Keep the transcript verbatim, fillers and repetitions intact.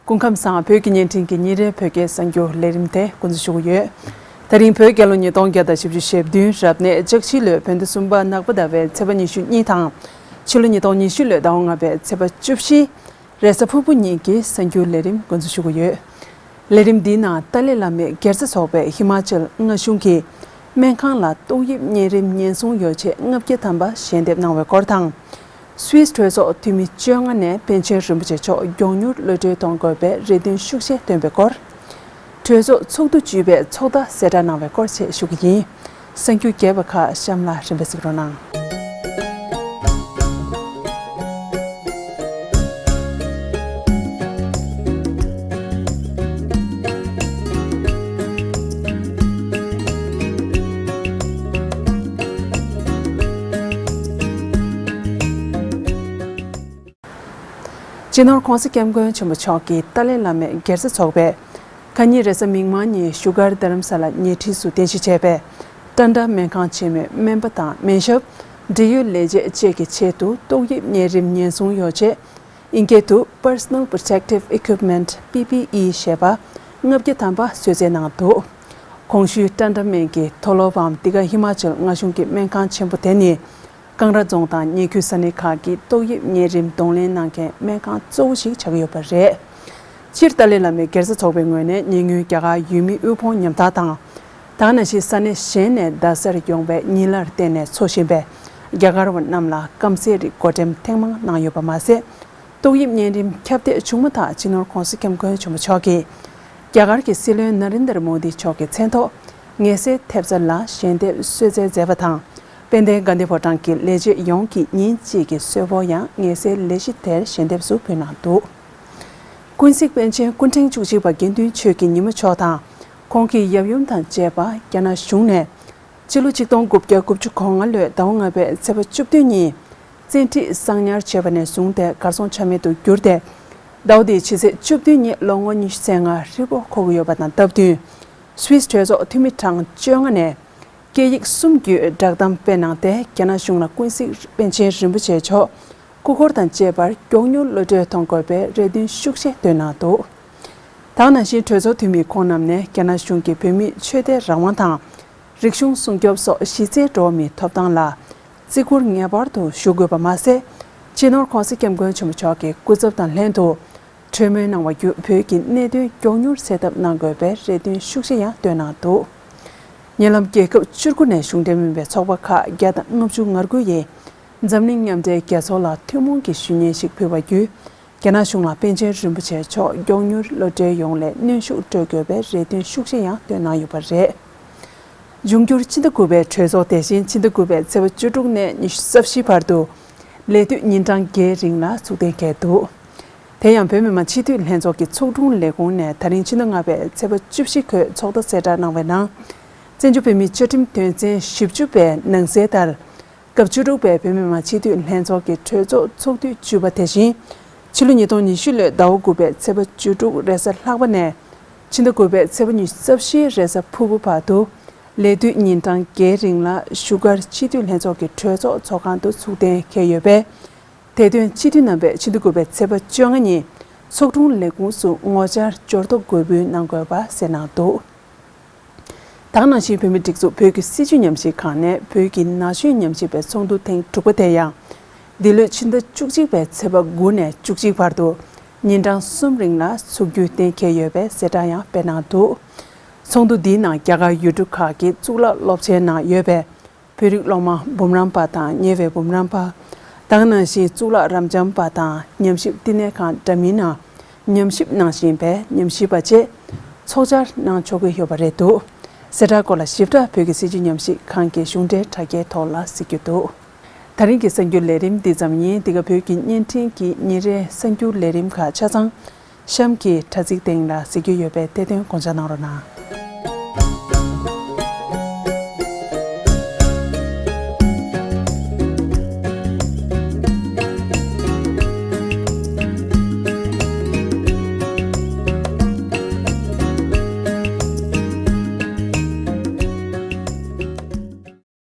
སྐུ་ཁམས་བཟང་། བོད་ཀྱི་བརྙན་འཕྲིན་གྱི་ཉིན་རེའི་བོད་སྐད་གསར་འགྱུར་ལས་རིམ་དེ་འགོ་འཛུགས་ཞུ་གི་ཡོད། ད་རིང་བོད་རྒྱལ་ལོ་ཉིས་སྟོང་བརྒྱ་དང་བཞི་བཅུ་ཞེ་བདུན་རབ་གནས་ལྕགས་བྱི་ལོའི་བོད་ཟླ་གསུམ་པ་ནག་པོ་ཟླ་བའི་ཚེས་པ་ཉི་ཤུ་གཉིས་དང་། ཕྱི་ལོ་ཉིས་སྟོང་ཉི་ཤུ་ལོའི་ཟླ་བ་ལྔ་པའི་ཚེས་པ་བཅུ་བཞི། རེས་གཟའ་ཕུར་བུ་ཉིན་གྱི་གསར་འགྱུར་ལས་རིམ་འགོ་འཛུགས་ཞུ་གི་ཡོད། ལས་རིམ་འདིའི་ནང་ཏཱ་ལའི་བླ་མས་སྒེར་རྩ་ཚོགས་པས་ཧི་མ་ཅལ་མངའ་གཞུང་གི་སྨན་ཁང་ལ་ཏོག་དབྱིབས་གཉན་རིམས་ཉེན་སྲུང་ཡོ་བྱད་ལྔ་བརྒྱ་ཐམ་པ་ཞལ་འདེབས་གནང་བའི་སྐོར་དང་། སུད་སི་གྲོས་ཚོགས་འཐུས་མི་བཅོ་ལྔ་ནས་པཎ་ཆེན་རིན་པོ་ཆེ་མཆོག་མགྱོགས་མྱུར་གློད་གྲོལ་གཏོང་དགོས་པའི་རེ་འདུན་ཤུགས་ཆེ་བཏོན་པའི་སྐོར། གྲོས་ཚོགས་ཚོགས་འདུ་བཅུ་པའི་ཚོགས་བརྡ་གསལ་བསྒྲགས་གནང་བའི་སྐོར་བཅས་ཞུ་གི་ཡིན། གསར་འགྱུར་རྒྱས་པ་ཁག་གཤམ་ལ་རིམ་པས་གཟིགས་རོགས་གནང་། སྤྱི་ནོར་༸གོང་ས་༸སྐྱབས་མགོན་ཆེན་པོ་མཆོག་གིས་ཏཱ་ལའི་བླ་མའི་སྒེར་རྩ་ཚོགས་པས་ཁ་ཉིན་རེས་གཟའ་མིག་དམར་ཉིན་བཞུགས་སྒར་རྡ་རམ་ས་ལ་ཉེ་འཁྲིས་སུ་རྟེན་གཞི་བྱས་པའི་ཊཱན་ཊ་སྨན་ཁང་ཆེན་མོའི་སྨན་པ་དང་སྨན་ཞབས། འབྲེལ་ཡོད་ལས་བྱེད་བཅས་ཀྱི་ཆེད་དུ་ཏོག་དབྱིབས་གཉན་རིམས་ཉེན་སྲུང་ཡོ་བྱད། ཨིན་སྐད་དུ་Personal Protective Equipment། པི་པི་ཨི་ཞེས་པ་ལྔ་བརྒྱ་ཐམ་པ་གསོལ་སྩལ་གནང་འདུག། གོང་ཞུས་ཊཱན་ཊ་སྨན་གྱི་མཐོ་སློབ་བམ་འདི་ག་ཧི་མ་ཅལ་མངའ་གཞུང་གི་སྨན་ཁང་ཆེན་པོ་དེ་ནི། ཀང་ར་རྫོང་དང་ཉེ་ཁུལ་ས་གནས་ཁག་གི་ཏོག་དབྱིབས་གཉན་རིམས་གདོང་ལེན་གནང་མཁན་སྨན་ཁང་གཙོ་བོ་ཞིག་ཆགས་ཀྱི་ཡོད་པ་རེད། སྤྱིར་ཏཱ་ལའི་བླ་མའི་སྒེར་རྩ་ཚོགས་པའི་ངོས་ནས་ཉེ་སྔོན་རྒྱ་གར་ཡུལ་མི་དབུལ་ཕོངས་ཉམ་ཐག་དང་། ད་ག་ནང་བཞིན་ས་གནས་གཞན་ནས་རྡ་སར་ཡོང་བའི་ཉི་ལར་བརྟེན་ནས་འཚོ་བཞིན་པའི་རྒྱ་གར་བ་རྣམས་ལ་སྐམ་སའི་རིགས་བགོ་འགྲེམས་ཐེངས་མང་གནང་ཡོད་པ་མ་ཟད། ཏོག་དབྱིབས་གཉན་རིམས་ཁྱབ་གདལ་བྱུང་མ་ཐག་སྤྱི་ནོར་༸གོང་ས་༸སྐྱབས་མགོན་ཆེན་པོ་མཆོག་གིས་རྒྱ་གར་གྱི་སྲིད་བློན་ན་རེན་དར་མོ་དི་མཆོག་གི་མཚན་ཐོག་ངལ་སེལ་ཐེབས་རྩ་ལ་ཞལ་འདེབས་གསོལ་སྩལ་མཛད་པ་དང་། དཔལ་ལྡན་དགའ་ལྡན་ཕོ་བྲང་གི་ལས་བྱེད་ཡོངས་ཀྱིས་ཉིན་གཅིག་གི་གསོལ་ཕོགས་ཡང་ངལ་སེལ་ལས་གཞི་དེར་ཞལ་འདེབས་སུ་ཕུལ་གནང་འདུག། ཀུན་གཟིགས་པཎ་ཆེན་སྐུ་ཕྲེང་བཅུ་གཅིག་པ་དགེ་འདུན་ཆོས་ཀྱི་ཉི་མ་མཆོག་དང་། ཁོང་གི་ཡབ་ཡུམ་དང་བཅས་པ་རྒྱ་ནག་གཞུང་ནས། སྤྱི་ལོ་ཆིག་སྟོང་དགུ་བརྒྱ་དགུ་བཅུ་གོ་ལྔ་ལོའི་ཟླ་བ་ལྔ་པའི་ཚེས་པ་བཅུ་བདུན་ཉིན། བཙན་ཁྲིད་གསང་ཉར་བྱས་པ་ནས་བཟུང་སྟེ་གར་སོང་ཆ་མེད་དུ་གྱུར་ཏེ། ཟླ་བ་འདིའི་ཕྱི་ཚེས་བཅུ་བདུན་ཉིན་ལོ་ངོ་ཉི་ཤུ་རྩ་ལྔ་ཧྲིལ་པོ་འཁོར་གྱི་ཡོད་པ་དང་སྟབས་བསྟུན། སུད་སི་གྲོས་ཚོགས་འཐུས་མི་གྲངས་བཅོ་ལྔ་ནས། སྐད་ཡིག་གསུམ་བརྒྱུད་བསྒྲགས་གཏམ་སྤེལ་གནང་སྟེ། རྒྱ་ནག་གཞུང་ལ་ཀུན་གཟིགས་པཎ་ཆེན་རིན་པོ་ཆེ་མཆོག་སྐུ་འཁོར་དང་བཅས་པར་མགྱོགས་མྱུར་གློད་གྲོལ་གཏོང་དགོས་པའི་རེ་འདུན་ཤུགས་ཆེ་བཏོན་གནང་འདུག། ད་ག་ནང་བཞིན་གྲོས་ཚོགས་འཐུས་མི་ཁོང་རྣམས་ནས་རྒྱ་ནག་གཞུང་གིས་བོད་མིའི་ཆོས་དད་རང་དབང་དང་། རིག་གཞུང་སྲུང་སྐྱོབ་སོགས་གཞི་རྩའི་འགྲོ་བ་མིའི་ཐོབ་ཐང་ལ་བརྩི་བཀུར་ངེས་པར་དུ་ཞུ་དགོས་པ་མ་ཟད། སྤྱི་ནོར་༸གོང་ས་༸སྐྱབས་མགོན་ཆེན་པོ་མཆོག་གི་སྐུ་ཚབ་དང་ལྷན་དུ། གྲོས་མོལ་གནང་བ་བརྒྱུད་བོད་ཀྱི་གནད་དོན་མགྱོགས་མྱུར་སེལ་ཐབས་གནང་དགོས་པའི་རེ་འདུན་ཤུགས་ཆེ་ཡང་བཏོན་གནང་འདུག། ཉེ་ལམ་རྒྱལ་ཁབ་བཅུ་དགུ་ནས་གཞུང་འབྲེལ་མིན་པའི་ཚོགས་པ་ཁག་བརྒྱ་དང་ལྔ་བཅུ་ང་དགུ་ཡིས་འཛམ་གླིང་མཉམ་འབྲེལ་རྒྱལ་ཚོགས་ལ་ཐུན་མོང་གི་ཞུ་སྙན་ཞིག་ཕུལ་བ་བརྒྱུད། རྒྱ་ནག་གཞུང་ལ་པཎ་ཆེན་རིན་པོ་ཆེ་མཆོག་མགྱོགས་མྱུར་གློད་གྲོལ་ཡོང་སླད་གནོན་ཤུགས་སྤྲོད་དགོས་པའི་རེ་འདུན་ཤུགས་ཆེ་ཡང་བཏོན་གནང་ཡོད་པ་རེད། འབྱུང་འགྱུར་ཕྱི་ཟླ་དགུ་པའི་གྲོས་ཚོགས་དེ་བཞིན་ཕྱི་ཟླ་དགུ་པའི་ཚེས་པ་བཅུ་དྲུག་ནས་ཉི་ཤུ་རྩ་བཞི་བར་དུ་ལས་དུས་ཉིན་གྲངས་བརྒྱད་རིང་ལ་ཚུགས་གཏན་འཁེལ་འདུག། དེ་ཡང་བོད་མི་མང་སྤྱི་འཐུས་ལྷན་ཚོགས་ཀྱི་ཚོགས་དྲུང་ལས་ཁུངས་ནས་ད་རིང་ཕྱི་ཟླ་ལྔ་པའི་ཚེས་པ་བཅུ་བཞི་འགོ་ཚོགས་བརྡ་གསལ་བསྒྲགས་གནང་བའི་ནང་། བཙན་བྱོལ་བོད་མིའི་བཅའ་ཁྲིམས་དོན་ཚན་བཞི་བཅུ་པའི་ནང་གསལ་ལྟར། སྐབས་བཅུ་དྲུག་པའི་བོད་མི་མང་སྤྱི་འཐུས་ལྷན་ཚོགས་ཀྱི་གྲོས་ཚོགས་ཚོགས་དུས་བཅུ་པ་དེ་བཞིན་ཕྱི་ལོ་ཉིས་སྟོང་ཉི་ཤུ་ལོའི་ཟླ་བ་དགུ་པའི་ཚེས་པ་བཅུ་དྲུག་རེས་གཟའ་ལྷག་པ་ནས་ཕྱི་ཟླ་དགུ་པའི་ཚེས་པ་ཉི་ཤུ་རྩ་བཞི་རེས་གཟའ་ཕུར་བུ་བར་དུ་ལས་དུས་ཉིན་གྲངས་བརྒྱད་རིང་ལ་བཞུགས་སྒར་སྤྱི་འཐུས་ལྷན་ཚོགས་ཀྱི་གྲོས་ཚོགས་ཚོགས་ཁང་དུ་ཚུགས་གཏན་འཁེལ་ཡོད་པས། དེ་དོན་སྤྱི་འཐུས་རྣམ་པས་ཕྱི་ཟླ་དགུ་པའི་ཚེས་པ་བཅོ་ལྔ་ཉིན་ཚོགས་དྲུང་ལས་ཁུངས་སུ་ངོ་བཅར་འབྱོར་ཐོ་འགོད་འབུལ་གནང་དགོས་པ་གསལ་གནང་འདུག། ད་ག་ནང་བཞིན་བོད་མིའི་སྒྲིག་འཛུགས་བོད་ཀྱི་སྲིད་བྱུས་ཉམས་ཞིབ་ཁང་ནས་བོད་ཀྱི་ན་གཞོན་ཉམས་ཞིབ་པའི་ཚོགས་འདུ་ཐེངས་དྲུག་པ་དེ་ཡང་འདི་ལོའི་ཕྱི་ཟླ་བཅུ་གཅིག་པའི་ཚེས་པ་དགུ་ནས་བཅུ་གཅིག་བར་དུ་ཉིན་གྲངས་གསུམ་རིང་ལ་ཚུགས་རྒྱུའི་གཏན་འཁེལ་ཡོད་པའི་གསལ་བསྒྲགས་ཡང་སྤེལ་གནང་འདུག། ཚོགས་འདུ་འདིའི་ནང་རྒྱ་གར་ཡུལ་གྲུ་ཁག་གི་གཙུག་ལག་སློབ་ཆེན་ནང་ཡོད་པའི་བོད་རིགས་སློབ་མ་འབུམ་རམས་པ་དང་ཉེ་བའི་འབུམ་རམས་པ། ད་ག་ནང་བཞིན་གཙུག་ལག་རབ་འབྱམས་པ་དང་ཉམས་ཞིབ་བསྟི་གནས་ཁང་འདྲ་མིན་ནང་ཉམས་ཞིབ་གནང་བཞིན་པའི་ཉམས་ཞིབ་པ་བཅས་ཚོགས་བཅར་གནང་ཆོག་གི་ཡོད་པ་རེད་འདུག། གསལ་བསྒྲགས་སྐོར་ལ་ཞིབ་ཕྲ་བོད་ཀྱི་སྲིད་བྱུས་ཉམས་ཞིབ་ཁང་གི་གཞུང་འབྲེལ་དྲ་རྒྱའི་ཐོག་ལ་གཟིགས་རྒྱུ་འདུག། ད་རིང་གི་གསར་འགྱུར་ལས་རིམ་འདི་ཙམ་ཡིན། འདི་ག་བོད་ཀྱི་བརྙན་འཕྲིན་གྱི་ཉིན་རེའི་གསར་འགྱུར་ལས་རིམ་ཁག་ཆ་ཚང་གཤམ་གྱི་དྲ་ཚིགས་སྟེང་ལ་གཟིགས་རྒྱུ་ཡོད་པས་དེ་དོན་དགོངས་འཇགས་གནང་རོགས་གནང་།